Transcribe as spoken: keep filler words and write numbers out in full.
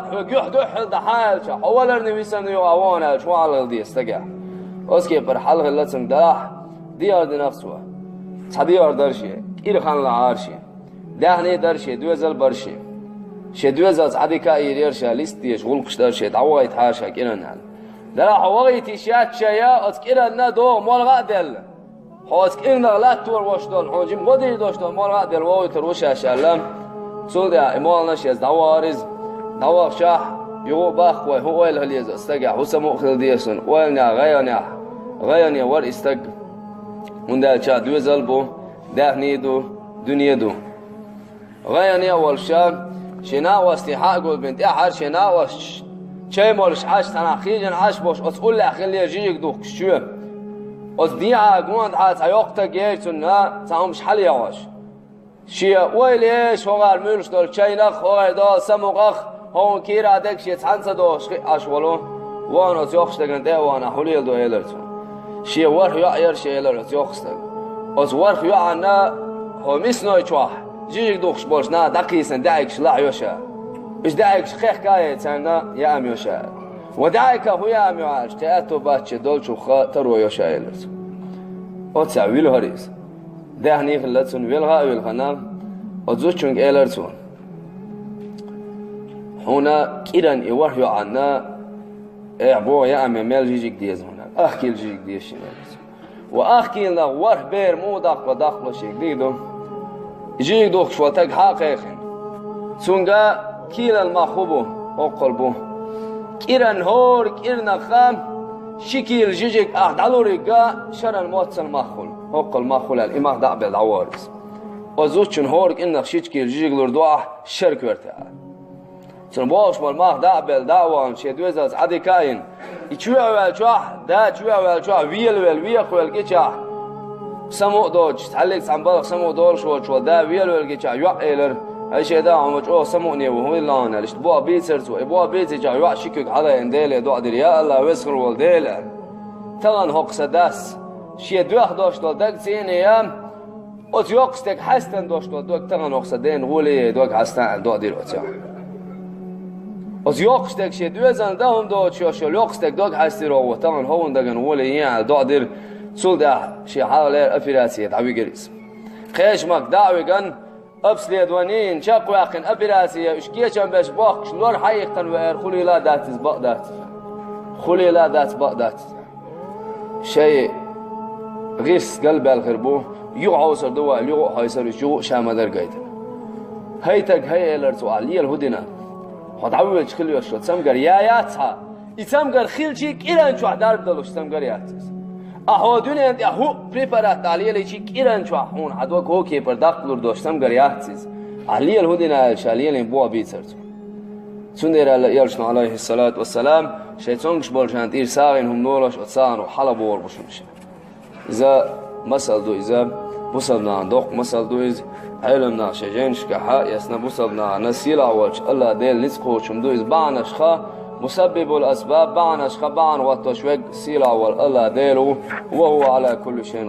Хьо гуьхь дуьхьал дан хьан аьлча, хьо валарна висарна юкъа вон аьлча, вон хьалхал деза стагехь. Оцу кепара хьалхалла цунга делахь, дехар динах цо. Цхьа дехар дара шен, кӀира хан лахьара шен. Даьхни дара шен, доьзал бара шен. Шен доьзалца Ӏадика а йийр яра ша, лист дезаш, гӀуллакхаш дара шен, дӀавахийтахьара ша кӀиранна аьлла. Делахь хьо вахийта йиш яц шайна, оцу кӀиранна догӀу молха а делла. Хьо оцу кӀирнах латтор вош долу, хьуна жима ма дийр дош долу молха а делла вохуьйтур ву шаьш аьлла. Цул тӀаьхьа и молханаш еза дӀавахара иза. ДӀавахчахь, юха а баккха вай, хӀун ойла хила еза оцу стагехь, хӀун самукъа хила деза шуна, ойланехь, гӀайгӀанехь, гӀайгӀане вара и стаг. ХӀунда аьлча доьзал бу, даьхни ду, дуьне ду. ГӀайгӀане а волуш, шен накъостий хьа а гулбина, тӀаьххьара шен накъосташ чай молуш Ӏаш, цхьанхьа хиъна Ӏаш болуш, оцу уллехь хилла жижиг духкуш чоь. Оцу дехьа гонаха цхьа йоккха стаг яра цунна, цхьа хӀумаш хьалаехьош. Шен ойла еш, хӀокхара муьйлуш долу чайнах, хӀокхара долу самукъах, хӀокхунна кийрахь дерг шен цхьаьна ца догӀуш хиъна Ӏаш волу, вахана оцу йоккхачу стагана тӀе а вахана, хьулийла ду элира цо. Шен ворхӀ йоӀ яра шен, элира оцу йоккхачу стага. Оцу ворхӀ йоӀанна хьо мисной чохь жижиг духкуш болчу наха дӀакхийсина даьӀигаш лахьа йо ша. Уьш даьӀигаш кхехка а яй царна яам йо ша. Ва даьӀигах хӀун яам йо аьлча, кхин аьтто бац шен долчух таро йо ша, элира цо. Оццехь вилхара иза. Даьхни хилла цунна, велха а вилхана, оцу зудчуьнга элира цо. Хьуна кӀиран и ворхӀ йоӀанна, эхь, боху яам йо, мел жижиг деза хьуна. Ах кийла жижиг деза шена, элира цо. Ва ах кийла нах ворхӀ бер муха даккхало, даккхало шега дийр ду. Жижиг духкуш волу стаг хьа а кхайкхина. Цуьнга кийлал мах хӀун бу, хӀоккхул бу. КӀиран хӀора кӀирнахха ши кийла жижиг ахь дӀалуриг а шаран моццал мах хуьлу, хӀоккхул мах хуьлу аьлла, и мах дӀа а белла дӀавахара иза. Оцу зудчун хӀора кӀирнах ши кийла жижиг лур ду ахь шара коьрта аьлла. Цунна бохуш болу мах дӀа а белла, дӀа а вахана, шен доьзалца Ӏадика а йина. И чоьхьа ваьллачохь, да чоьхьа ваьллачохь, велавелла, вехавелла гичахь, самукъа доцуш, цхьаьллиг цхьана балха самукъа долуш волчу волу да велавелла гичахь, йоӀа элира: «Ай, шен да, хьо ма чӀогӀа самукъане ву, хӀун хилла хьуна?» аьлла. Иштта боху бийцара цо, и боху бийцичахь йоӀа ши куьг хьалаайина, Деле доӀа дира: «Я АллахӀ, веза хир волу Дела, тахана хӀокху сан дас шен доьхна долуш долу даг цӀийнан ян, оцу йоккхачу стеган хьаьстан долуш долу дог тахана хӀокху сан ден гӀоле яй дог хьаьстан», аьлла доӀа дира оцу йоӀа. Оцу йоккхачу стеган шен доьзална дан хӀума доцуш йолуш йолу йоккха стеган дог хьаьстира хӀокхо, тахана хӀокхуьнан дагана гӀоле ян аьлла доӀа дира. Цул тӀаьхьа шен хьалха леррина операци дӀавигира иза. Кхечу махка дӀа а вигна, обследование йина, чекхваьккхина, операци ян, уьш кечам беш бохкуш лор хьаиккхина веара, хулийла а дац иза, бакъ дац иза. Хулийла а дац, бакъ дац иза. Шайн гӀирс галбаьлла хир бу, юха хьовсур ду вай, юха а хьовсур, уьш юха а ша ма-дарра гайтина. «ХӀай стаг, хӀай, — элира цо, — ахь лела хӀун дина? Хьо дӀавоьдуш хила йолуш йолу цамгар яц хьан? И цамгар хилчий, кӀиран чохь дарба далуш цамгар яц иза. Ахь хӀокху дуьненна тӀехь хӀуъа препарат ахь лелийчий, кӀиран чохь хьуна хьан дог хӀокху кепара даккхалур долуш цамгар яц иза. Ахь лела хӀун дина?» аьлла, ша лелийна боху бийцара цо. Цундела аьлла элчано, Ӏалайхиссалату вассалам, шайн цомгуш болчарна тӀера сагӀина хӀума лолуш, оцу сагӀано хьалабогӀур бу шуна шен. Иза масал ду, иза бусалба нахана доккха масал ду иза. Ӏеламнаха шайн жайнашкахь а эцна, бусалба нахана сийлахь волчу АллахӀ Делан ницкъ кхочуш хӀума ду иза. Бахьанашха, мусаббибул асбаб, бахьанашха бахьана хӀоттош верг сийлахь волу АллахӀ Дела ву, ва хӀува Ӏала кулли шайин